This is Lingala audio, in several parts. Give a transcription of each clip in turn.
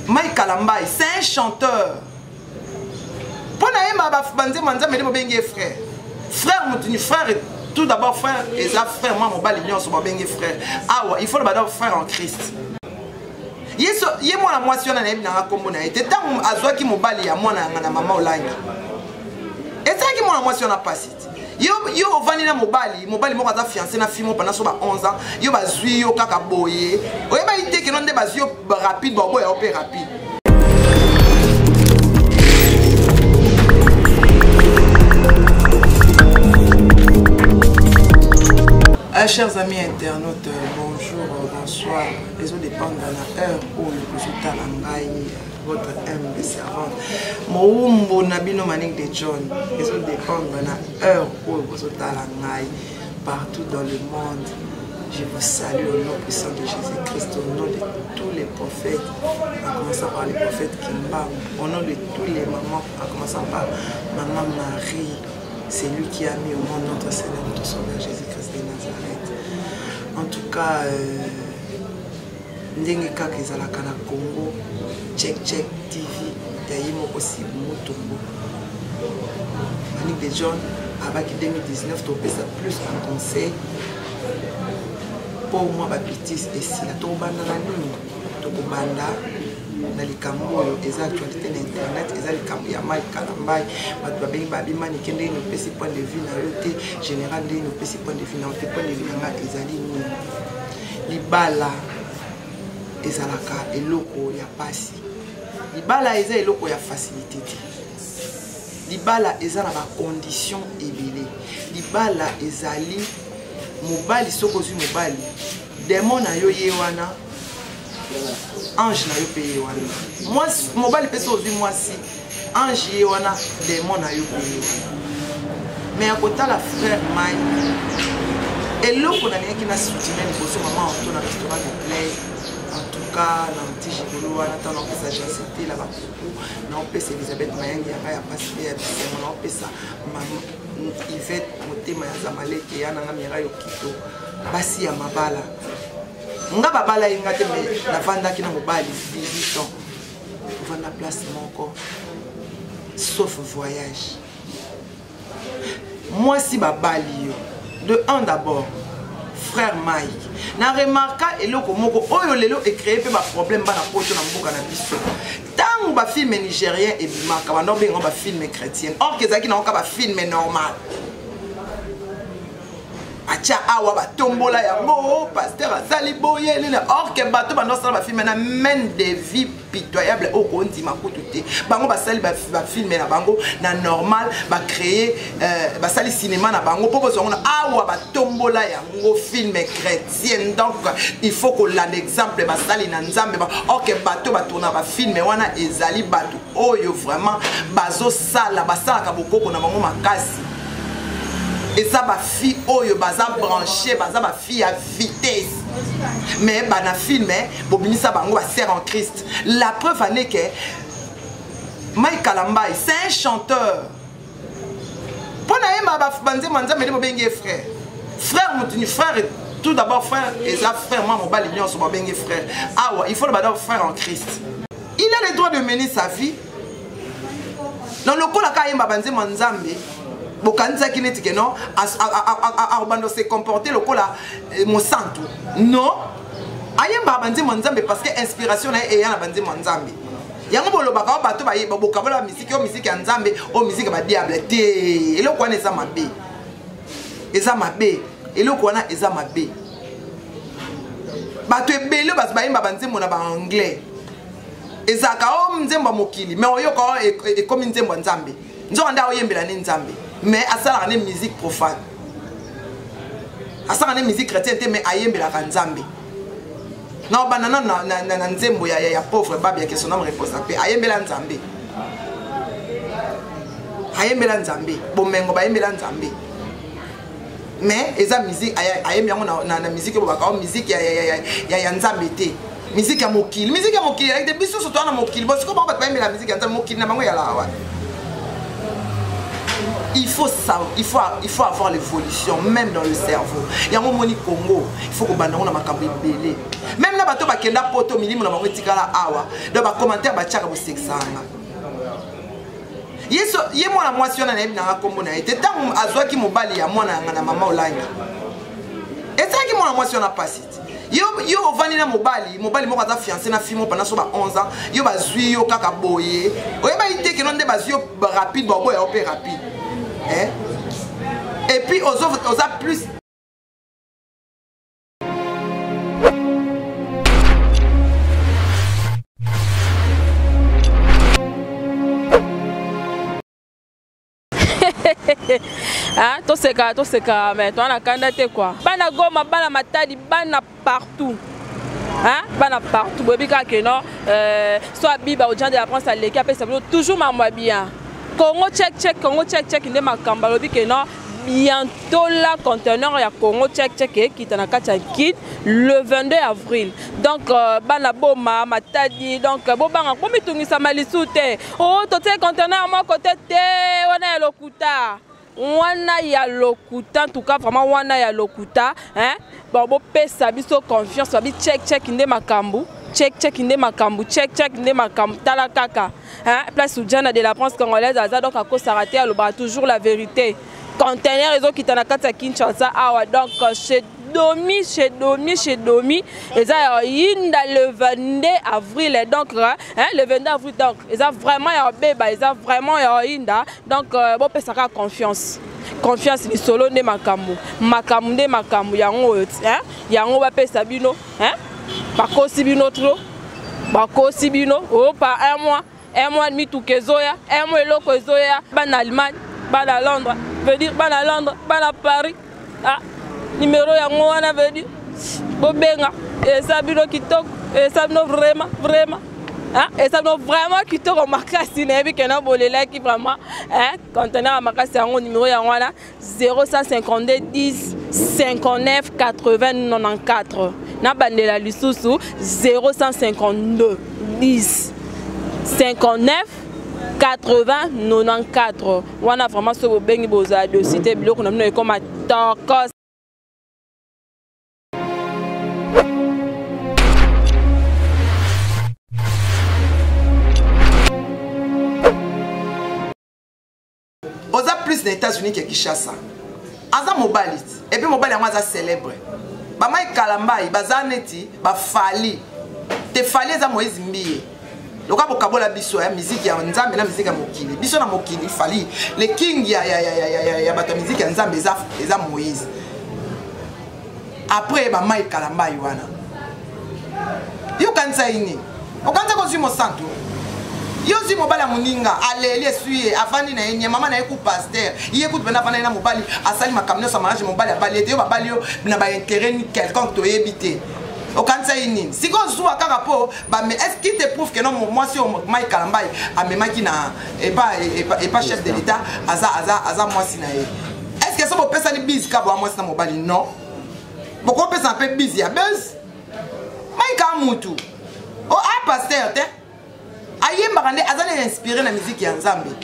Mike Kalambay, c'est un chanteur. Mpo na ye banzembo ya Nzambe nde bobengi ye frère. Frère motu frère tout d'abord frère eza frère mwa mobali nyonso babengi frère. Awa il faut le bada frère en Christ. Yesu ye mwana mwasi wana nayebi nanga nkombo na ye te ntango azwaki mobali ya mwana yanga na mama olangi esalaki mwana mwasi wana mpasi yo yo ovandi na mobali mobali moko aza fiancé na fille moko pendant so ba 11 ans yo bazwi yo kaka boye oyebaki te keno nde bazwi yo rapide baoboya yo mpe rapide. Ah, chers amis internautes, bonjour, bonsoir. Les autres dépendent de la heure où vous êtes à votre humble servante. Mowumbu na bino Manick de John, ezo dépendre na heure oyo bozotala ngai partout dans le monde. Je vous salue au nom puissant de Jésus-Christ, au nom de tous les prophètes, en commençant par les prophètes Kimbangu, au nom de tous les mamans, en commençant par Maman Marie, c'est lui qui a mis au monde notre Seigneur, notre Sauveur Jésus-Christ de Nazareth. En tout cas, euh, ndenge kaka ezalaka na Congo, Check Check TV ya ye moko Sibu Mutombo. Manick de John abaki 2019 topesa plus ba conseil mpo mwa ba bêtises esila. Tokobanda na nini? Tokobanda na likambo oyo eza actualité na internet, eza likambo ya Mike Kalambay. Bato babengi babi Manike ndenge opesi point de vue na yo te, général ndenge opesi point de vue na yo te. Point de vue na nga ezali nini? Libala ezalaka eloko ya pasi, libala eza eloko ya facilité te, libala eza na bacondition ebele. Libala ezali mobali, soki ozwi mobali demon na yo ye wana, ange na yo mpe ye wana. Mwasi, mobali mpe soki ozwi mwasi, ange ye wana, demon na yo mpe ye wana. Mais ya kotala frère Mike, eloko nalingaki na soutien liboso mama Anto na restaurant de play, en tout cas na anti gigolo wana, ntango naopesa Jansete la bakuku, naopesa Elisabeth Mayangi yanga ya pasi mpe ya bisengo, naopesa mama Yvette motema ya Zamaleke ya nanga Mirai Okito, basi ya mabala nga babala ye nga te, me navandaki na mobali 18 ans, ovanda place moko sauf voyage. Mwasi babali yo de un d'abord frère Mike, na remarka eloko moko oyo lelo ecreye mpe baproblème bana poto na mboka na biso. Ntango bafilme nigérien ebimaka, banda obenga bafilme chrétienne, or ke ezalaki nango ka bafilme normal. Atya awa batombola yango, pasteur asali boye nini, or ke bato banda osala bafilme na mene de vie pitoyable oyo kondima kutu te. Bango basali bafilme na bango na normal, bacreye euh, basali cinéma na bango mpo bozwa yango na awa batombola yango film chrétien. Donc il faut kolanda exemple basali na Nzambe. Or ke bato batourna bafilme wana ezali bato oyo vraiment bazosala, basalaka bokoko na bango makasi. Eza bafille oyo baza branché, baza bafille ya vitesse, mais bana filme bobimisa bango basere en Christ. La preuve ane ke Mike Kalambay, c'est un chanteur. Mpo na ye banzembo ya Nzambe nde bobengi ye frère. Frère motu frère tout d'abord frère eza frère mwa mobali nyonso babengi frère. Awa il faut le bada frère en Christ. Il a le droit de mener sa vie na lokola ka ayemba banzembo ya Nzambe. Bokanisaki neti ke non, akobanda se comporter lokola mosantu. Non, ayembaka banzembo ya Nzambe parce que inspiration na ye eya na banzembo ya Nzambe. Yango bolobaka o bato bayeba bokabola misiki, oyo misiki ya Nzambe, oyo misiki ya badiable te. Eloko wana eza mabe, eza mabe, eloko wana eza mabe. Bato ebele bato bayemba banzembo na baanglais, ezalaka o nzembo ya mokili, mais oyoka o ekomi nzembo ya Nzambe. Nzoka nde aoyembela nde Nzambe, mais asalaka nde musique profane, asalaka nde musique chrétienne te, mais ayembelaka Nzambe. Na obanda nano na nzembo ya pauvre babe ya que son âme repose en paix, ayembela Nzambe, ayembela Nzambe bomengo, bayembela Nzambe, mais eza musique ayembi yango na musique oyo bobaka o musique ya Nzambe te, musique ya mokili, musique ya mokili te. Biso nyonso toza na mokili. Bo sikoyo bango bato bayembela musique ya Nzambe, mokili na bango eyalaka wapi? Il faut ça, il faut avoir l'évolution même dans le cerveau. Yango omoni, Congo, il faut kobanda ngo na makambo ebele. Même na bato bakenda Poto, milimo na bango etikala awa. Donc bacommentaire batiaka, bosekisanga. Ye mwana mwasi wana, nayebi nanga nkombo na ye te. Ntango azwaki mobali ya mwana yanga na mama Olangi, ezalaki mwana mwasi wana pasi te. Yo ovandi na mobali, mobali moko aza fiancé na fille moko pendant so ba 11 ans. Yo bazwi yo kaka boye, oyebaki te keno nde bazwi yo rapide, baoboya yo mpe rapide, eh? Et puis oza plus. Ah, toseka, toseka, mais toza na kanda te quoi. Bana Goma, bana Matadi, bana partout, hein? Bana partout, boyebi kaka ke non, so abiba Ojana de la Prince aleki, apesa bino toujours mambo ya bien. Congo Check Check, Congo Check Check nde makambo. Alobi ke non, bientôt la conteneur ya Congo Check Check ekita na kati ya Kid le 22 avril. Donc bana Boma, Matadi, donc bobanga bomitungisama lisu te. O totie conteneur moko te te, wana ya lokuta, wana ya lokuta, en tout cas vraiment wana ya lokuta, hein? Bon, bopesa biso confiance. Babi Check Check nde makambo, Check Check nde makambo, Check Check nde makambo. Tala kaka, hein? Place Ujana de la Prince congolaise aza, donc akosaka te, alobaka toujours la vérité. Conteneur ezokita na kati ya Kinshasa awa, donc chez Domi, chez Domi, chez Domi, eza ya yinda le 22 avril. Donc, hein, le 22 avril, donc eza vraiment ya beba, eza vraiment ya yinda. Donc bopesaka confiance, confiance. Lisolo nde makambo, makambo nde makambo. Yango oyo, hein? Yango bapesa bino, hein? Bakosi bino trop, bakosi bino. Opa un mois, un mois mituka ezoya, un mois eloko ezoya. Bana Allemagne, bana Londres, veut dire bana Londres, bana Paris, ah, numéro yango wana, veut dire bobenga. Eza bino kitoko, eza bino vraiment, vraiment, eza bino vraiment kitoko makasi. Nayebi kena bolelaki vraiment conteneur ya makasi. Yango numéro yango wana, 0152 10 59 80 94. Nabandela lisusu, 0152 10 59 80 94. Wana vraiment soki bobengi, bozala dossier te, biloko na bino ekoma tokos. Oza plus na États-Unis ke Kinshasa. Aza mobali, et puis mobali yango aza célèbre. Bamai Kalambai baza neti bafali te. Fali eza Moïse Mbiye. Loka bokabola biso ya miziki ya Nzambe na miziki ya mokili. Biso na mokili, Fali le king ya bato ya miziki ya Nzambe eza Moïse. Après bamai Kalambai wana, yokanisa ye nini? Okanisa kozwi mosantu, yo ozwi mobali ya moninga, aleli, esui ye, avandi na ye nye mama na ye ku pasteur. Ye kutu mpena avandi na ye na mobali, asali makambo nyonso ya mariage, mobali abali ye te. Yo babali yo na baintérêt quelconque, toyebi te. Okanisa ye nini? Sikoyo ozwa kaka mpo bame. Est ce qui te prouve que non, mwasi oyo Mike Kalambai amemaki na epa chef de l'État aza mwasi na ye? Est ce que so bopesani bise ka boya mwasi na mobali? Non, bokopesa mpe bise ya buse. Mike a mutu o a pasteur te, ayembaka nde, aza nde inspiré na musique ya Nzambe.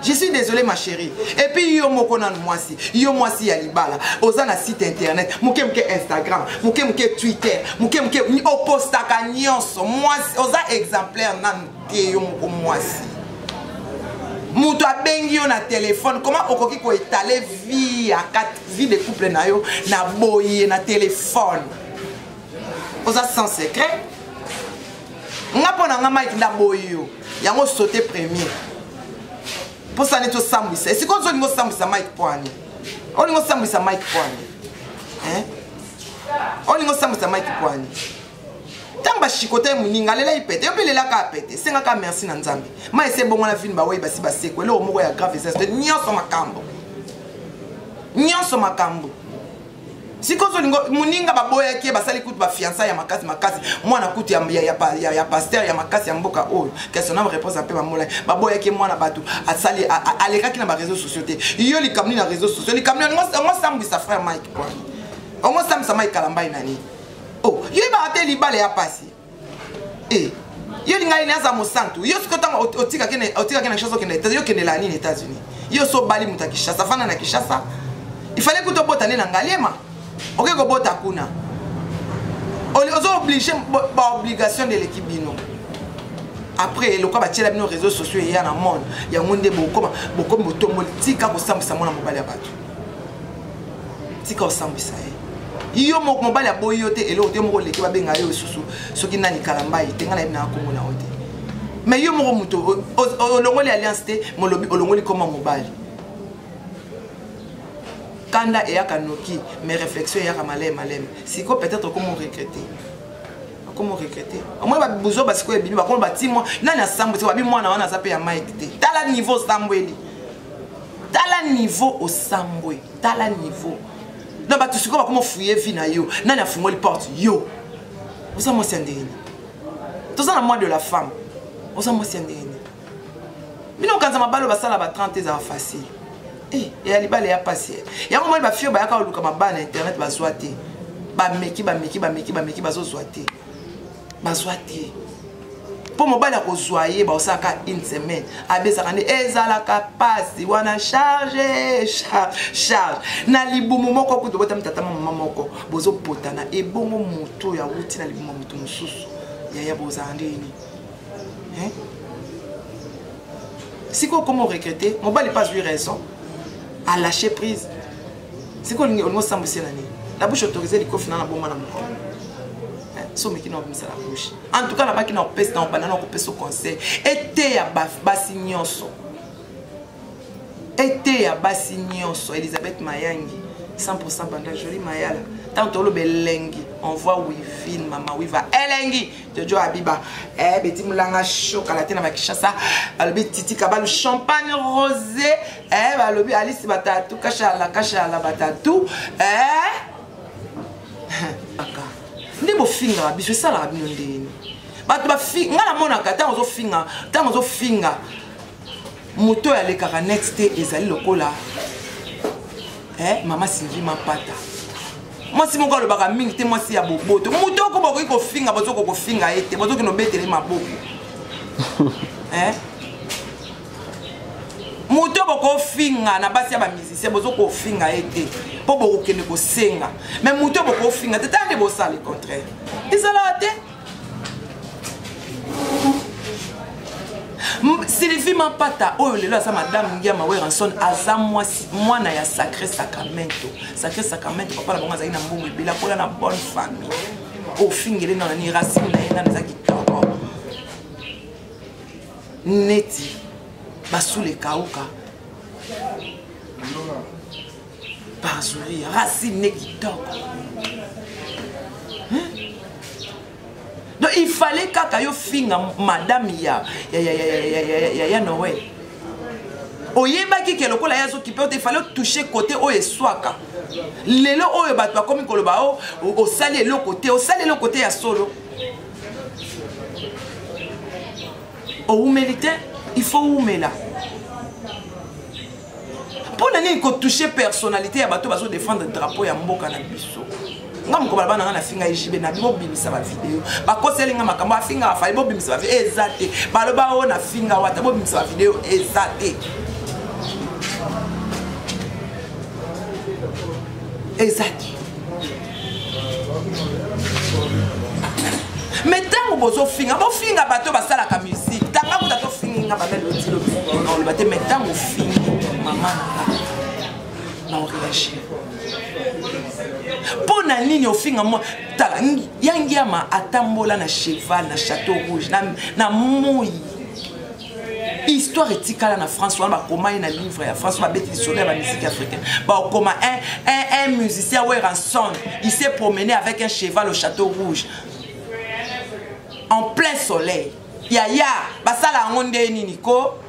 Je suis désolé, ma chérie. Et puis yo moko nanu mwasi, yo mwasi ya libala, oza na site internet moke moke, Instagram moke moke, Twitter moke moke, opostaka nyonso. Mwasi oza exemplaire nanu te. Yo moko mwasi, moto abengi yo na telefone, comment okoki koétaler vie ya vie de couple na yo na boye na telefone? Oza sans secret. Nga mpo na nga, Mike nda boyi yo. Yango saute premier mposa neti osambwisa esika ozolinga osambwisa Mike. Mpo ani olinga osambwisa Mike? Mpo ani olinga osambwisa Mike? Mpo ani ntango bashikota ye moninga, alela ye pete, yo mpe elelaka ya pete, esengaka merci na Nzambe. Ma ese ebongo na vini bawei basi baseko. Eloko moko ya grave eza te. Nyonso makambo, nyonso makambo. Sikoyo ozolinga moninga baboyaki ye, basali kutu bafiançailles ya makasi makasi, mwana kutu ya pasteur ya makasi ya mboka oyo, question na réponse mpe bamolai, baboyaki ye. Mwana bato asali, alekaki na baréseaux sociaux te. Yo likambo nini na réseaux sociaux? Likambo nini ongo sambwisa frère Mike? Pwani ongo sambwisa Mike Kalambai na nini? Oh, yo yebaka te libala ya pasi e. Yo linga nini? Aza mosantu. Yo sikoyo ntango otikaki na chance okende États, yo okendela nini États-Unis? Yo so bali moto ya Kinshasa, fanda na Kinshasa. Il fallait kuta obota nde na Ngaliema. Oke kobota kuna. Ozo obligé ba obligation de l'équipe bino. Après lokola batiela bino réseaux sociaux eya na monde yango nde bokoma bokomi botomboli. Tika kosambwisa mwana mobali ya bato, tika kosambwisa ye. Yo moko mobali aboyi yo te, eloko te, yo moko oleki babenga yo lisusu soki nani Kalambai te, ngai nayebi na kombo na yo te. Mais yo moko moto olongoli alliance te, molobi olongoli koma mobali. Kanda eyaka noki, mais réflexion eyaka maleme maleme. Siko peut-être okomo regretter, okomo regretter. Omoni babuzo basikoyo ebimi, bakoma bati mwa nani asambwisi, babi mwana wana aza mpe ya Mike te. Tala niveau osambweli, tala niveau osambwe, tala niveau. Donc bato sikoyo bakoma fouiller vie na yo. Nani afungoli porte yo? Oza mwasi ya ndenge nini? Toza na mois de la femme, oza mwasi ya ndenge nini? Bino okanza mabalo basala ba 30 ezala facile. Eh, ya libala ya pasi. Yango moni ba fille bayaka koluka mabala na internet bazwa te. Bameki bameki bameki bameki bazozwa te. Bazwa te. Mpo mobali akozwa ye baosalaka une semaine abesaka nde ezalaka pasi wana charge charge na libumu moko kutu botami tata mama moko bozopotana ebongo moto oyo awuti na libumu ya moto mosusu yaya bozala nde nini? Sikoyo okoma oregrete, mobali mpe azwi raison alâche prise. Sikoyo olingi osambwisi na nini? La bouche autorisée likofi na na boma na mokolo so omeki na obimisa la bouche. En tout cas nabaki na opesa na obanda na kopesa conseil eteya basi nyonso, eteya basi nyonso. Elisabeth Mayangi 100% banda Jolie Mayala, tant toloba elengi, on voit Wivine mama Wiva elengi Jojo Abiba eh Betty Mulanga chokala te na Kinshasa balobi Titi Kabalu champagne rosé eh balobi Alice Batatu kashala kashala Batatu eh aka nde bofingaka biso esalaka bino ndenge bato bafinga. Nga namonaka ntango ozofinga, ntango ozofinga moto oyo alekaka net te, ezali lokola mama Sylvie Mapata, mwasi moko alobaka mingi te, mwasi ya boboto. Moto oko bokoki kofinga, bozokoka kofinga ye te, bozokende obetele maboko. Moto bokofinga na basi ya bamusicien, bozokofinga ye te mpo bokokende kosenga. Mais moto bokofinga te, tala nde bosala le contraire, ezalaka te. Sylvie Mapata oyo lelo aza madame Ngiama Werrason, aza mwana ya Sacré Sacramento. Sacré Sacramento, papa na bango azali na mbongo ebele, akola na bonne famille. Ofingele nano ni racine na ye nano eza kitoko neti basula ekauka parzuria, racine ne kitoko. Donc il fallait kaka yo finga madame ya ya ya ya ya ya ya ya Noël. Oyebaki ke lokola ye azokipe te, il fallait toucher côté oyo eswaka. Lelo oyo bato bakomi koloba o osali eloko te, osali eloko te ya solo. Owumeli te, il faut umela. Mpo na nini kotouche personnalité ya bato bazodefendre drapeau ya mboka na biso? Nga moko baloba na nga nafinga ejibe na bobimisa bavideo, bakoseli nga makambo afinga afali, bobimisa bavideo eza te. Baloba oyo nafinga wata, bobimisa bavideo eza te, eza te. Mais ntango bozofinga, bofinga bato basalaka musique, tanga kuta tofingi nga banda lotilo oloba te. Mais ntango ofingi mama na nga, na oréagir. Mpo na nini ofinga mwa? Tala ya Ngiama atambola na cheval na Château Rouge na moi. Histoire etikala na France wana, bakoma ye na livre ya France, babeti lisolo ya bamusique africaine, bakoma un musicien Werrason, il s'est promené avec un cheval au Château Rouge en plein soleil. Yaya, basala yango nde nini ko?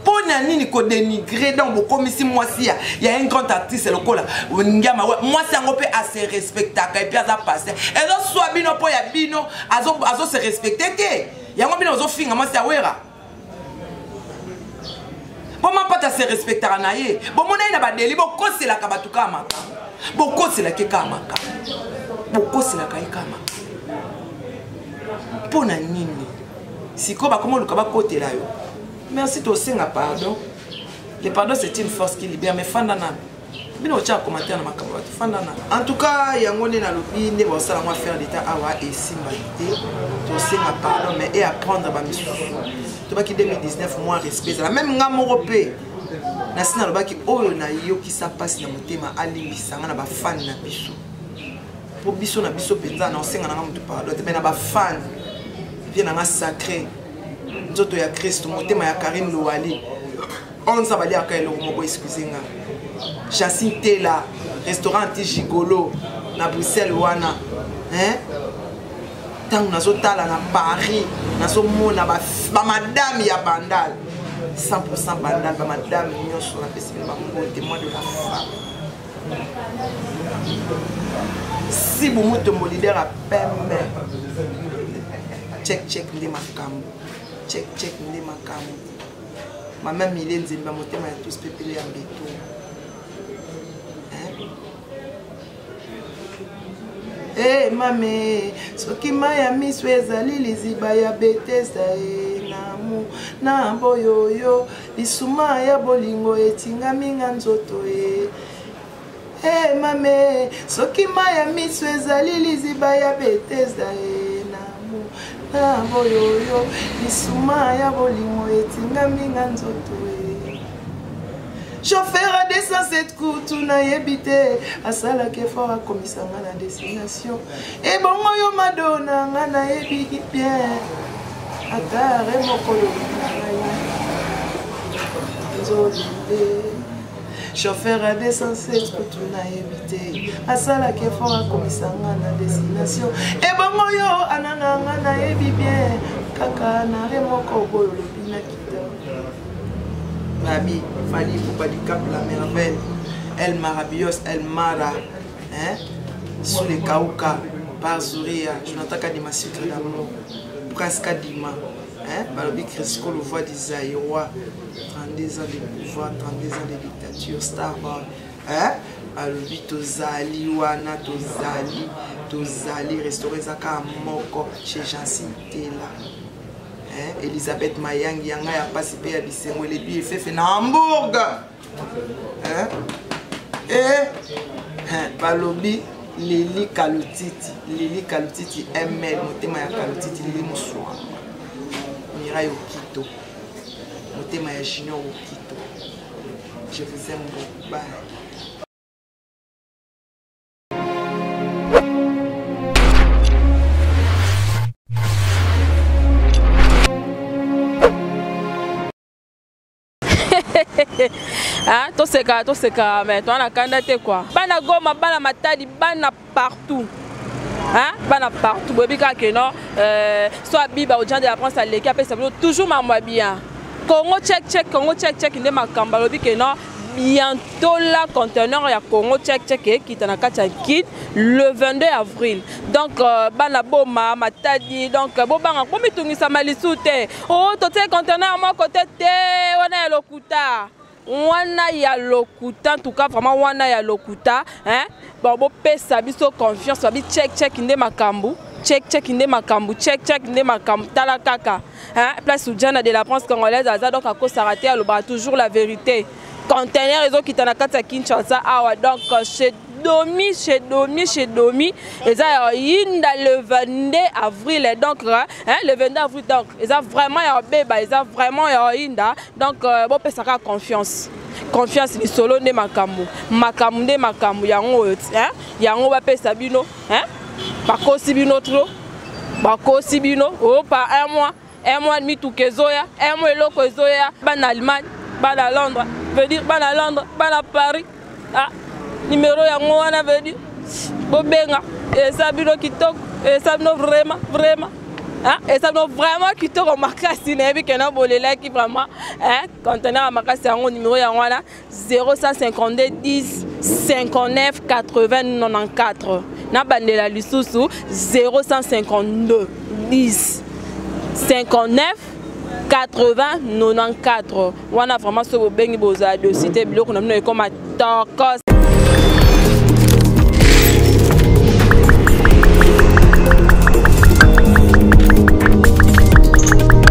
Mpo na nini kodénigre? Donc bokomisi mwasi ya un grand artiste lokola Ngiama, mwasi yango mpe ase respectaka et puis aza passe. Ezoswa bino mpo ya bino azose respecte te, yango bino ozofinga mwasi ya Wera. Mpo Mapata se respectaka na ye, bomona ye na badeli. Bokoselaka bato kaka makambo, bokoselaki kaka makambo, bokoselaka ye kaka makambo. Mpo na nini sikoyo bakoma oluka bakotela yo? Merci tosenga pardon. Le pardon c'est une force qui libère mais fanda nanu. Bino otia commentaire na makambo bato fanda nanu. En tout cas yango nde nalobi nde baosala yango affaire d'état awa esimba te. Tosenga pardon mais et apprendre ba misusu. Tobaki 2019 moi respect ezala même nga moko pe nasi nalobaki oyo nayokisa mpasi na motema alimbisa nga na bafani na biso mpo biso na biso mpenza na osenga na nga moto pardon te me na bafani vie na nga sacré nzoto ya kristo motema ya karine lowali onza baliaka eloko moko excuse nga jacine tela restaurant anti gigolo na bruxelles wana hein? ntango nazotala na paris nazomona bamadame ya bandal 100 bandal bamadame nyonso napesi bino bambote moi de la femme sibu mutombo leader ya pembe check check nde makambo check check nde makambo mama mile nzemba motema ya tous pepele ya mbeto Hey, eh, mame soki mai ya miso ezali liziba ya betesda e namu na boyoyo lisuma ya bolingo etingami nga nzoto e Hey, eh, mame soki mai ya miso ezali liziba ya betesda e namu na boyoyo lisuma ya bolingo etingami nga nzoto e chauffeur ya 207 kutu nayebi te asalaka effort akomisa nga na destination ebongo yo madona nga nayebi bien ata re moko yolobi na ngai nzolinde chauffeur ya 207 kutu nayebi te asalaka effort akomisa nga na destination ebongo yo ananga nga nayebi bien kaka na re moko boyo olobi na kita Babi, Fally Ipupa du Cap la merveille, El Marabillos, El Mara, hein? Sous les Kauka, par Zuria, Jonathan Kadima Sucre d'amour, Prince Kadima, hein? Balobi Crisco, le voix des Zaïrois, 32 ans de pouvoir, 32 ans de dictature, Starboy, hein? Balobi tozali wana, tozali, tozali, restaurant ezaka moko chez Jancy Tela. Eh, Elisabeth Mayangi ya ngai ya pasi pe ya bisengo elebi efefe na Hamburg. Eh? Eh? Eh, balobi Lili Kalutiti, Lili Kalutiti ML, motema ya Kalutiti Lili Muswamba. Mirai Okito. Motema ya Junior Okito. Je vous aime beaucoup. Bye. ah, toseka toseka mais toza na kanda te kua bana goma bana matadi bana partout hein? bana partout boyebi kaka ke non euh, so abiba ojan de la france aleki apesa bino toujours mambo ya bien congo check check congo check check nde makambo alobi ke non bientôt la conteneur ya congo check check ekita na kati ya kin le 22 avril donc euh, bana boma matadi donc euh, bobanga bomitungisama lisusu te o oh, totie conteneur moko te te wana ya lokuta wana ya lokuta en tout cas vraiment wana ya lokuta hein bon bopesa biso confiance babi check check nde makambo check check nde makambo check check nde makambo tala kaka hein place ujana de la France congolaise aza donc akosaka te alobaka toujours la vérité conteneur ezokita na kati ya Kinshasa awa donc chez Domi chez Domi chez Domi eza ya yinda le 22 avril donc hein, le 22 avril donc eza vraiment ya beba eza vraiment ya yinda donc euh, bopesaka confiance confiance lisolo nde makambo makambo nde makambo yango oyo hein? yango bapesa bino hein? bakosi bino trop bakosi bino opa oh, un mois un mois mituka ezoya un mois eloko ezoya bana allemagne bana londres veut dire bana londres bana paris ah numero yango wana veut dire bobenga eza bino kitoko eza bino vraiment vraiment eza bino vraiment kitoko makasi nayebi kena bolelaki vraiment conteneur ya makasi yango numero yango wana 0152 10 59 80 94 nabandela lisusu 0152 10 59 80 94 wana vraiment soki bobengi bozala dosi te biloko na bino ekoma tokos.